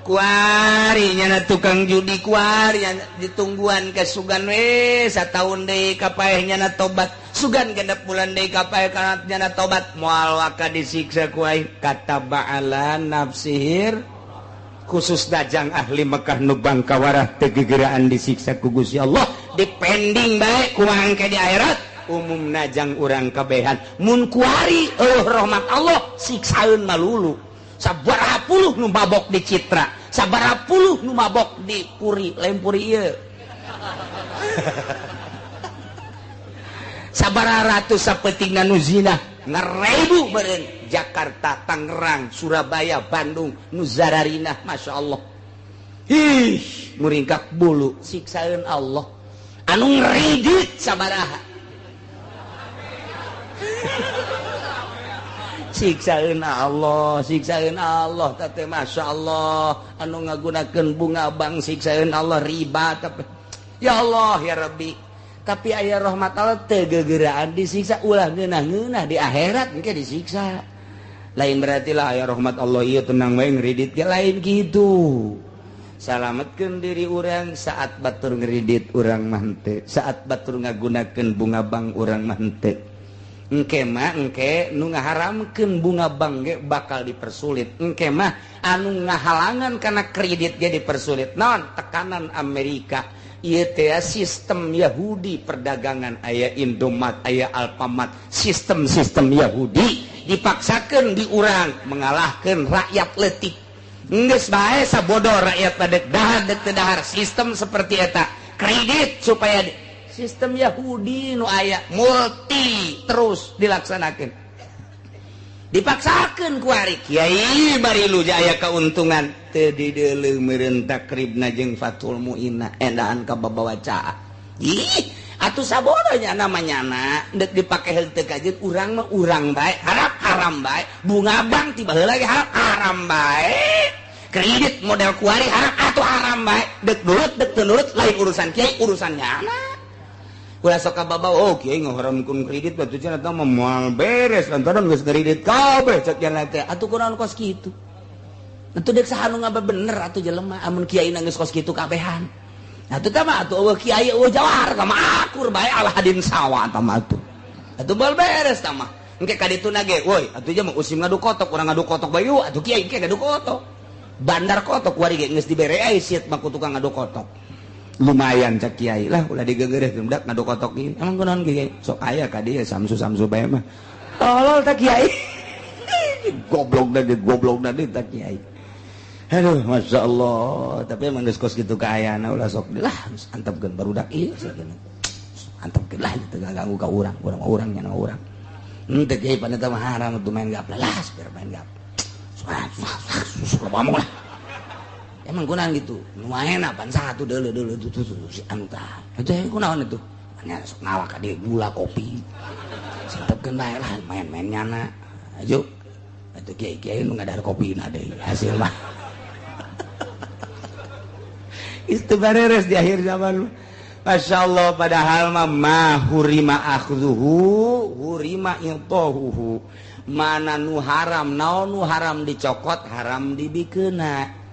kuari nyana tukang judi kuari ditungguan ke sugan we sataun deui kapaeh nyana tobat sugan genep bulan deui kapaeh kana nyana tobat moal waka disiksa ku aing kataba ala nafsihir khusus dajang ahli Mekah nu bangkawarah teu gegeraan disiksa ku Gusti Allah dipending bae kumaha engke di akhirat umum najang urang kabehan mun kuari eueuh rahmat Allah siksaeun malulu sabaraha puluh nu mabok di Citra sabaraha puluh nu mabok di Puri lain Puri ieu sabaraha ratus sapetingna nu zina ngarebu meureun Jakarta, Tangerang, Surabaya, Bandung nu zararinah Masya Allah ih muringkak bulu siksaeun Allah anu ngridit sabaraha siksaeun Allah, siksaeun Allah teh Masya Allah anu ngagunakeun bunga bank siksaeun Allah riba tapi ya Allah ya Rabbi. Tapi aya rahmat Allah teu gegeraan disiksa ulah ngeunah-ngeunah di akhirat engke disiksa. Lain berarti lah aya rahmat Allah ieu tenang wae ngridit ge lain kitu. Salametkeun diri urang saat batur ngridit urang mah henteu, saat batur ngagunakeun bunga bank urang mah henteu. Engke mah engke nu ngaharamkeun bunga bank ge bakal dipersulit. Engke mah anu ngahalangan kana kredit ge dipersulit. Naon tekanan Amerika ieu teh sistem Yahudi perdagangan aya Indomat aya Alfamart, sistem-sistem Yahudi dipaksakeun di urang mengalahkeun rakyat leutik. Geus bae sabodo rakyat dek dahar dek teu dahar sistem seperti eta kredit supaya sistem Yahudi nu aya multi terus dilaksanakeun. Dipaksakeun ku ari kiai bari lu aya keuntungan teu dideuleu meureun takribna jeung Fathul Muinna endaan ka babawa caa. Ih, atuh sabodo nya namanya na deuk dipake henteu kajeun urang mah urang bae, harap haram bae, bunga bank tiba heula ge harap haram bae. Kredit model kuari harap atuh haram bae, deuk nurut deuk teu nurut lain urusan kiai urusan nyana. Ulah sok kababawa, oh kiai ngaharamkeun kredit batu cenah tah mah moal beres lantaran geus kredit kabeh cek cenah teh. Atuh kunaon kos kitu? Atuh deuk saha nu ngabener atuh jelema amun kiai geus kos kitu kabehan. Atuh tah mah atuh eueuh kiai eueuh jawar tah mah akur bae ala hadin sawa tah mah atuh. Atuh moal beres tah mah. Engke ka dituna ge, woi atuh ieu mah usim ngadu kotok, urang ngadu kotok bae yeuh atuh kiai engke ngadu kotok. Bandar kotok kuari ge geus dibere ai siet mah ku tukang ngadu kotok. Lumayan cek kiai lah ulah digegereh budak ngadu kotok ieu. Emang kunaon kiai? Sok aya ka dieu samsu-samsu bae mah. Tolol tah kiai. Goblok deui tah kiai. Aduh, Masya Allah. Tapi emang geus kos kitu kaayana ulah sok lah geus antepkeun barudak ieu sakeuna. Antepkeun lah teu ganggu ka urang, urang mah urang nya urang. Henteu kiai pan eta mah haram atuh main gaplah lah, biar main gap. Sok ngomong lah. Emang kunaon gitu? Lumayan apaan satu deuleu tuh si anu tah. Itu kunaon itu? Nya sok ngawak ka dieu gula kopi. Santepkeun bae lah main-main nyana. Ayo. Atuh kiai-kiai nu ngadahar kopina deui hasil mah. Itu beres di akhir zaman. Masya Allah padahal mah ma hurima akhzuhu hurima intahuhu. Mana nu haram naon nu haram dicokot haram dibikeuna.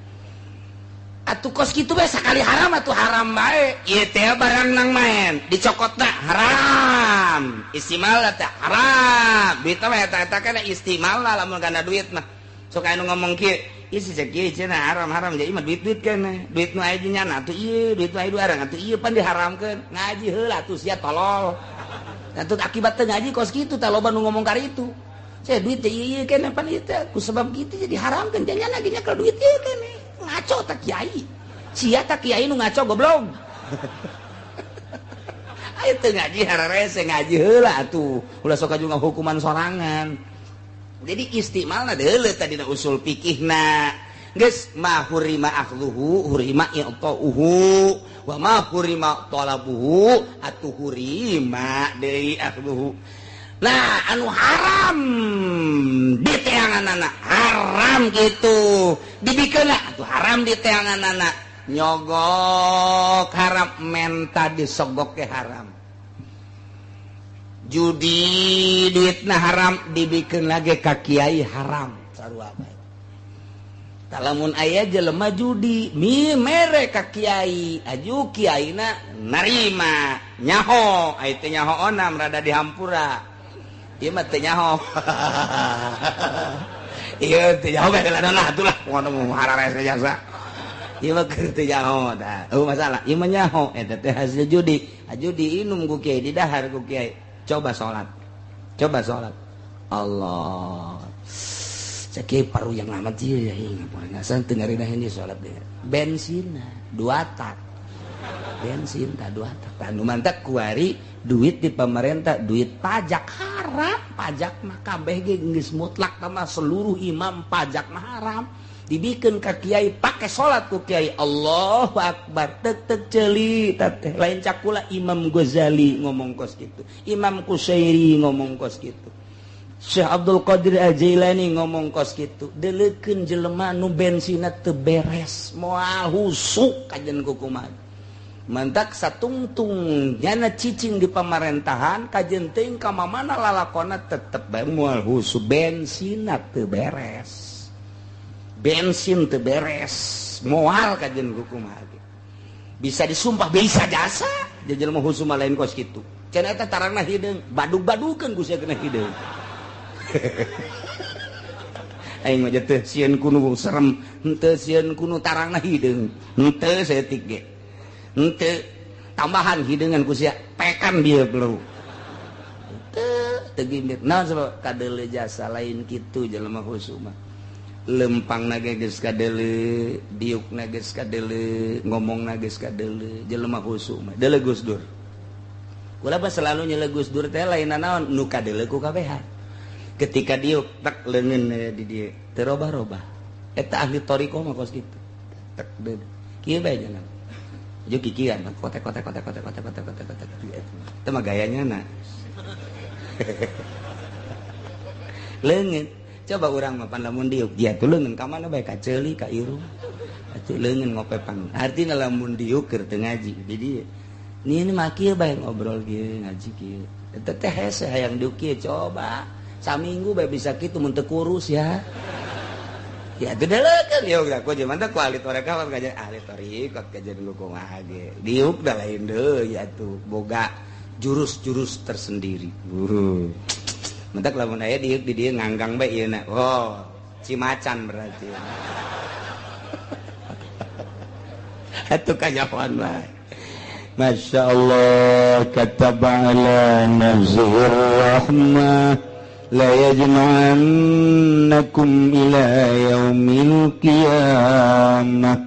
Atuh kos kitu bae sakali haram atuh haram bae. Ieu teh barang nang main dicokotna haram. Istimal teh haram. Duit mah eta-eta kana istimal lah lamun kana duit mah. Sok anu ngomong kieu, ieu si cek kieu cenah haram-haram jadi mah duit-duit kana. Duit nu aya nyana atuh ieu, duit nu aya arang atuh ieu pan diharamkeun. Ngaji heula atuh sia tolol. Atuh akibat teu ngaji kos kitu tah loba nu ngomong karitu. Saya duit teh ieu kana pan ieu teh ku sebab kitu jadi haramkeun nyana ge nyekel duit ieu kana. Ngaco tak kiai sia tak kiai nu ngaco goblok. Ayo teu ngaji hararese ngaji heula atuh ulah sok juga hukuman sorangan. Jadi istimalna deuleu tadi na usul fikihna geus ma hurima akhluhu hurima i'tauhu wa ma hurima talabuhu atuh hurima deui akhluhu. Nah anu haram di teanganana haram gitu dibikeun atuh haram di teanganana nyogok haram menta disogok ke haram judi duitna haram dibikeun lagi ka kiai haram sarua bae. Lamun aya jelema judi mi mere ka kiai aju kiaina narima nyaho aya teh nyaho onam rada dihampura. Ieu mah teu nyaho. Ieu teu nyaho bae lah atuh lah ngono hararese jasa. Ieu mah keur teu nyaho tah. Eueuh masalah ieu mah nyaho eta teh hasil judi. Aju diinum ku kiai didahar ku kiai. Coba salat. Coba salat. Allah. Cek kiai paru yang amat ieu ya ngasan teu ngarina ini salat deui. Bensinna 2 tak. Bensin tah 2 tak. Tah nu mantak kuari duit di pemerintah, duit pajak haram, pajak mah kabeh ge geus mutlak mah seluruh imam pajak mah haram. Dibikeun ka kiai pake salat ku kiai Allahu akbar tek tek ceuli teh lain cakula Imam Ghazali ngomong kos kitu, Imam Kusyairi ngomong kos kitu, Syekh Abdul Qadir Al-Jailani ngomong kos kitu. Deleukeun jelema nu bensinna teu beres moal husuk kajen kukumaha. Mantak satungtung nyana cicing di pamarentahan kajen teuing ka mamana lalakona tetep bae moal husu bensinna teu beres. Bensin teu beres, moal kajen hukum ge. Bisa disumpah bisa jasa jelema husu mah lain kos kitu. Cenah eta tarangna hideung, badug-badukeun ku sia kena hideung. Aing mah teu sieun kunu serem, henteu sieun kunu tarangna hideung, henteu saeutik ge. Henteu tambahan hideungan ku sia pekan bieu bro. Teu teu gimbir. Naon sebab kadeuleu jasa lain kitu jelema husu mah. Lempangna ge geus kadeuleu, diukna geus kadeuleu, ngomongna geus kadeuleu, jelema husu mah. Deuleu Gus Dur. Kula bah selalu nyele Gus Dur teh lain naon nu kadeuleu ku kabehan. Ketika diuk tek leungeun di dieu teu robah-robah. Eta ahli thariqah mah kos kitu. Tek deuleu. Kieu bae jangan. Ju kikian kotek kotek kotek kotek kotek kotek kotek kotek. Eta mah gayanya na. Leungeun. Coba urang mah pan lamun diuk dia tuh leungeun ka mana bae ka ceuli ka irung. Atuh leungeun ngopepang. Artina lamun diuk keur teu ngaji di dieu. Ni ini mah kieu bae ngobrol kieu ngaji kieu. Eta teh hese hayang diuk kieu coba. Saminggu bae bisa kitu mun teu kurus ya. Ya itu delekeun diuk da ku jeung ku ahli tarekat kajian ahli tarekat kajian lu kumaha ge. Diuk da lain deui atuh boga jurus-jurus tersendiri. Mentak lamun aya diuk di dieu nganggang bae ieu na. Oh, cimacan berarti. Atuh kanyahoan bae. Masya Allah kataba ala nafsihi rahmah la yajma'annakum ila yaumil qiyamah.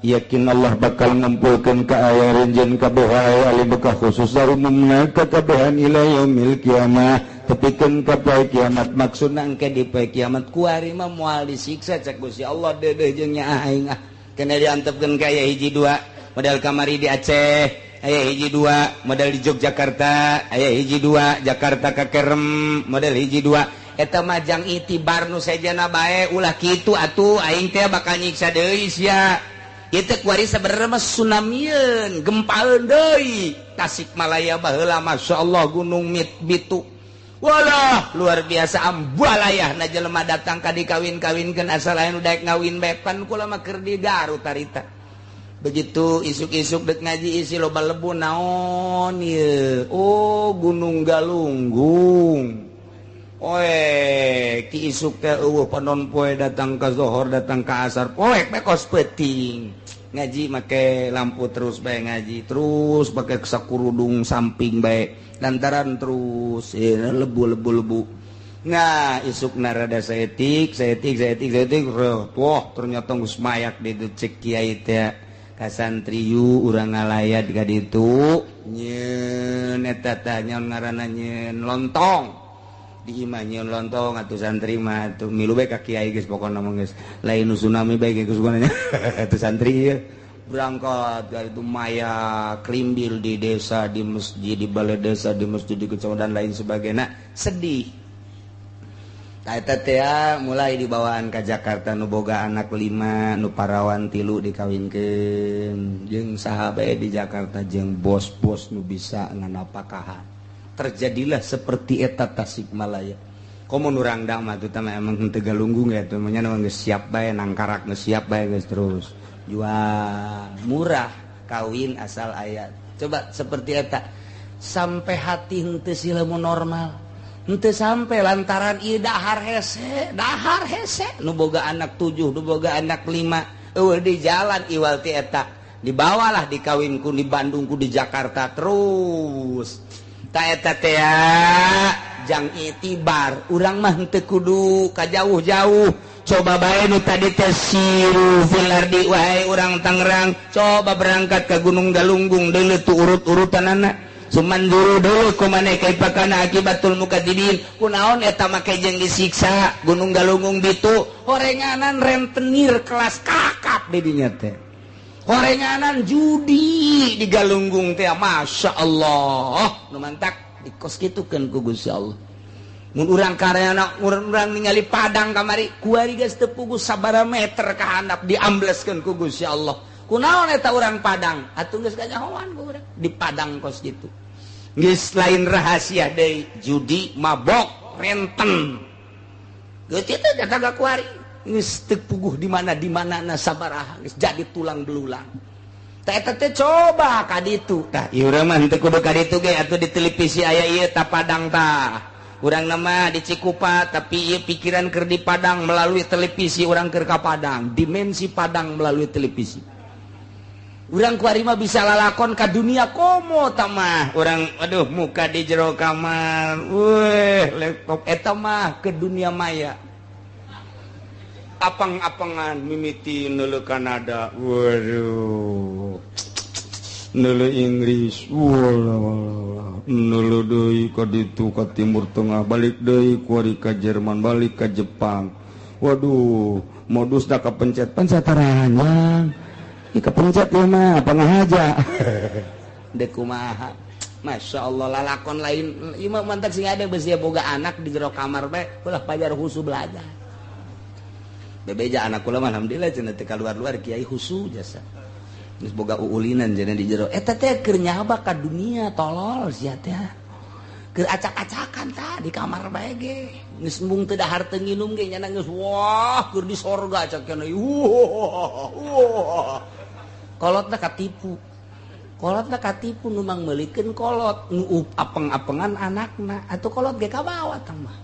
Yakin Allah bakal ngumpulkeun ka aya renjen kabeh ahli bekah khusus umumna ka kabehan ila yaumil qiyamah. Tepikeun ka poe kiamat maksudna engke di poe kiamat kuari mah moal disiksa cek Gusti Allah deudeuh jeung nyaah aing ah. Kena diantepkeun ka aya hiji dua modal kamari di Aceh, aya hiji dua modal di Yogyakarta, aya hiji dua Jakarta ka Kerem model hiji dua. Eta mah jang itibar nu sejana bae ulah kitu atuh aing teh bakal nyiksa deui sia. Ieu teh kuari sabenerna mah tsunamieun, gempaeun deui. Tasikmalaya baheula masyaallah gunung Bitu. Walah luar biasa ambalayah na jelema datang ka dikawin-kawinkeun asal aya nu daek ngawin bae pan kula mah keur di Garut harita. Begitu isuk-isuk dek ngaji isi loba lebu naon ieu. Oh Gunung Galunggung. Oe ki isuk teh eueuh panon poe datang ka zohor datang ka asar poek bae kos peuting. Ngaji make lampu terus bae ngaji terus pake sakurudung samping bae lantaran terus lebu-lebu lebu. Nah isuk narada saeutik saeutik saeutik saeutik wah ternyata geus mayak di dieu cek kiai teh. Ka santriyu urang ngalayat ka ditu nyeun eta tah nyaon ngaranna nyeun lontong di imah nyeun lontong atuh santri mah atuh milu bae ka kiai geus pokona mah geus lain nu tsunami bae geus pokona atuh santri ieu berangkat ka itu maya krimbil di desa di masjid di balai desa di masjid di kecamatan dan lain sebagainya sedih. Eta teh mulai dibawaan ka Jakarta nu boga anak 5 nu parawan 3 dikawinkeun jeung saha bae di Jakarta jeung bos-bos nu bisa nganapakahan. Terjadilah seperti eta Tasikmalaya. Komo nu rangdang mah teh emang henteu galunggung ya teh nya geus siap bae nangkarak geus siap bae geus terus jual murah kawin asal aya. Coba seperti eta sampai hati henteu silemu normal. Henteu sampai lantaran ieu dahar hese nu boga anak 7 nu boga anak 5 eueuh di jalan iwal ti eta dibawalah dikawin ku di Bandung ku di Jakarta terus ta eta teh jang itibar urang mah henteu kudu ka jauh-jauh coba bae nu tadi teh siru fil ardi wae urang Tangerang coba berangkat ke Gunung Galunggung deuleu tu urut-urutanana Sumanduru dulu kumane kaipakana akibatul mukadzibin kunaon eta make jeung disiksa Gunung Galunggung ditu horenganan rentenir kelas kakap di dinya teh horenganan judi di Galunggung teh Masya Allah nu mantak dikos kitukeun ku Gusti Allah mun urang karyana urang ningali Padang kamari kuari geus teu puguh sabaraha meter ka handap diambleskeun ku Gusti Allah. Kunaon eta urang Padang? Atuh geus kanyahoan ku urang di Padang kos kitu. Geus lain rahasia deui, judi, mabok, renten. Geus teh datang ka kuari. Geus teu puguh di mana na sabaraha geus jadi tulang belulang. Tah eta teh coba ka ditu. Tah ieu urang mah henteu kudu ka ditu ge atuh di televisi aya ieu ta Padang tah. Urang nama di Cikupa tapi ieu pikiran keur di Padang melalui televisi urang keur ka Padang, dimensi Padang melalui televisi. Urang kuari mah bisa lalakon ka dunia komo ta mah. Urang aduh muka di jero kamar, weh laptop eta mah ke dunia maya. Apang-apangan mimiti neuleuh Kanada, waduh. Neuleuh Inggris, walah neuleuh deui ka ditu ka Timur Tengah, balik deui kuari ka Jerman, balik ka Jepang. Waduh, modusna kapencet pencet taranjang. Ih kapencet ieu mah pangahaja. Deuk kumaha. Masya Allah lalakon lain ieu mah mantak sing ada beusi boga anak di jero kamar bae ulah pajar husu belajar. Bebeja anak kula mah alhamdulillah cenah teu kaluar-luar kiai husu jasa. Geus boga uulinan cenah di jero. Eta teh keur nyaba ka dunia tolol sia teh. Keur acak-acakan tah di kamar bae ge. Geus embung teu dahar teu nginum ge nya geus wah keur di sorga acak cenah. Wah. Wah. Kolotna katipu. Kolotna katipu nu mangmeulikeun kolot nu apeng-apengan anakna atuh kolot ge kabawa tah mah.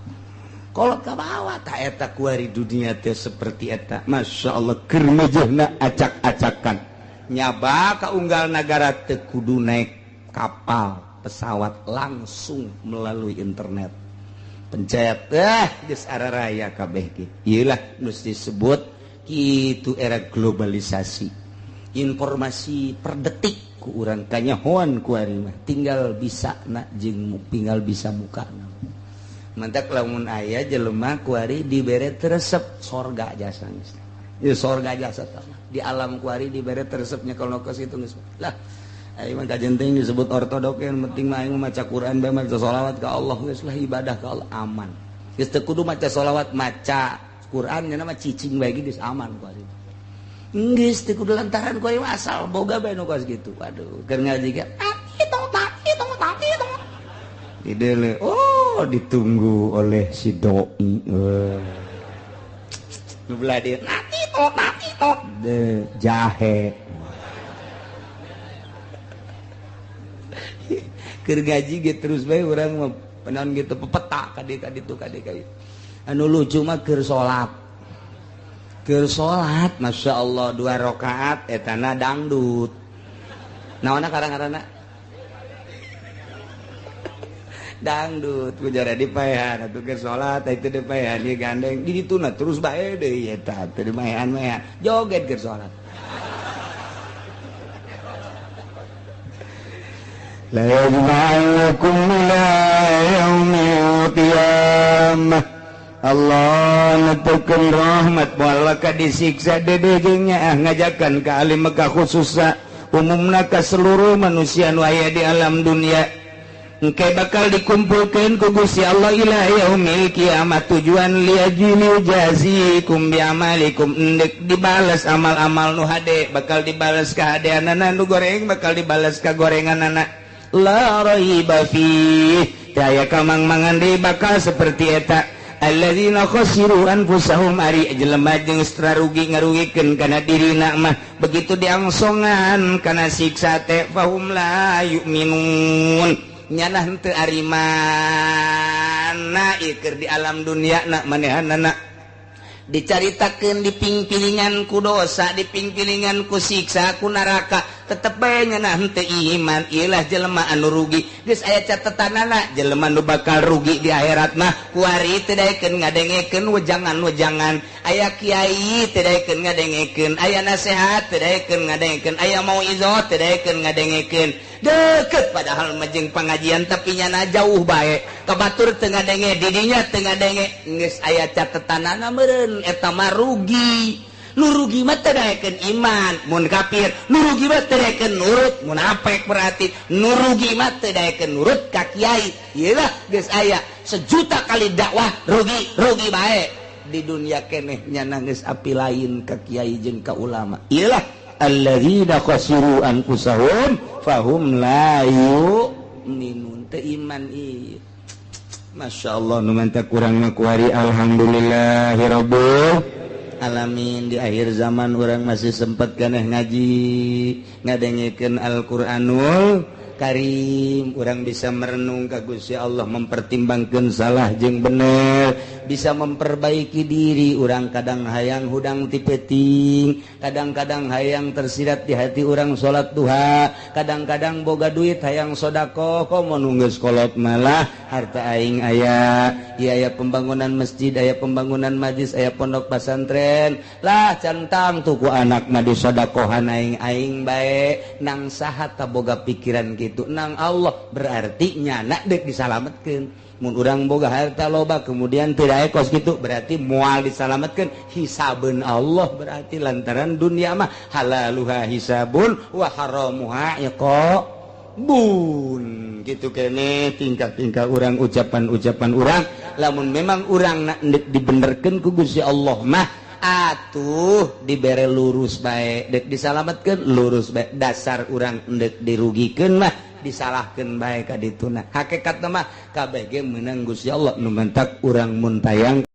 Kolot ka bawah tak eta kuari dunia teh seperti eta. Masya Allah keur mejehna acak-acakan nyaba ka unggal nagara teu kudu naik kapal pesawat langsung melalui internet pencet geus araraya kabeh ge. Ieu lah nu disebut kitu era globalisasi informasi per detik ku urang kanyahoan kuari mah tinggal bisa na jeung tinggal bisa mukana. Mantak lamun aya jelema kuari dibere teresep sorga jasa geus. Ya sorga jasa tah. Di alam kuari dibere teresepnya kalau kos itu geus. Lah aing mah kajenting disebut ortodok yang penting mah aing maca Quran bae maca sholawat ka Allah geus lah ibadah ka Allah aman. Geus teu kudu maca sholawat maca Quran nya mah cicing bae geus aman kuari. Geus teu kudu lantaran kuari asal boga bae nu kos kitu. Waduh keur ngaji ge di dele oh ditunggu oleh si doi nu belah dieu nati tot de jahe keur ngaji ge terus bae urang mah penaon gitu pepeta ka dieu ka ditu ka dieu ka dieu. Anu lucu mah keur salat Masya Allah 2 rakaat etana dangdut naonna karang-karana dangdut ku jare dipaehan atuh keur salat itu dipaehan ieu gandeng di dituna terus bae deui eta teu dimaehan-maehan joget keur salat. La yajma'ukum ila yaumil qiyamah. Allah netukeun rahmat moal ka disiksa dede jeung nyaah ngajakan ka ahli Mekah khususna umumna ka seluruh manusia nu aya di alam dunia. Engke bakal dikumpulkan ku Gusti Allah ila yaumil kiamat tujuan liajili jazikum biamalikum endek dibales amal-amal nu hade bakal dibales ka hadeanana nu goreng bakal dibales ka gorenganana la raiba fi daya kamang-mangan deui bakal seperti eta alladzina khasiru anfusahum ari jelema jeung rugi ngarugikeun kana dirina mah begitu diangsongan kana siksa teh fahum la yu'minun nyanah henteu ari mana ieu keur di alam dunia na manehanana dicaritakeun dipingpilingan ku dosa dipingpilingan ku siksa ku neraka tetep bae nyanah henteu iman ieu lah jelema anu rugi geus aya catetanana jelema nu bakal rugi di akhirat mah kuari teu daekeun ngadengekeun wejangan-wejangan aya kiai teu daekeun ngadengekeun aya nasehat teu daekeun ngadengekeun aya mauizah teu daekeun ngadengekeun deket padahal mah jeung pengajian tapi nyana jauh bae kabatur teu ngadenge didinya teu ngadenge geus aya catetanana meureun eta mah rugi nu rugi mah teu daekeun iman mun kafir nu rugi mah teu daekeun nurut munafik berarti nu rugi mah teu daekeun nurut ka kiai ieu lah geus aya sejuta kali dakwah rugi rugi bae di dunia keneh nyana geus api lain ka kiai jeung ka ulama ieu lah Alladzina khasiru anfusahum fahum la yu'minun. Teu iman ieu. Masya Allah, nu mantap kurang mah kuari alhamdulillahirabbil alamin. Di akhir zaman orang masih sempat keneh ngaji, ngadengekeun Al-Qur'anul Karim, orang bisa merenung ka Gusti Allah, mempertimbangkan salah jeung bener, bisa memperbaiki diri. Orang kadang hayang hudang ti peuting, kadang-kadang hayang tersirat di hati orang salat duha, kadang-kadang boga duit hayang sodakoh. Komo nu geus kolot malah harta aing aya, ieu aya pembangunan masjid, aya pembangunan majlis, aya pondok pesantren lah, centang tuh ku anak mah disodakohan aing aing bae. Nang saha ta boga pikiran kitu? Nang Allah. Berarti nyana dek disalametkeun. Mun urang boga harta loba kemudian tidak ekos gitu, berarti moal disalametkeun, hisabeun Allah. Berarti lantaran dunia mah halaluha hisabun wa haramuha iqabun. Gitu kene tingkah-tingkah urang, ucapan-ucapan urang. Lamun memang urang nak dibenerkeun ku Gusti Allah mah atuh dibere lurus bae, dek disalametkeun lurus bae. Dasar urang endek dirugikeun mah disalahkeun bae ka dituna. Hakikatna mah kabeh ge meunang Gusti Allah. Nu mentak urang mun tayang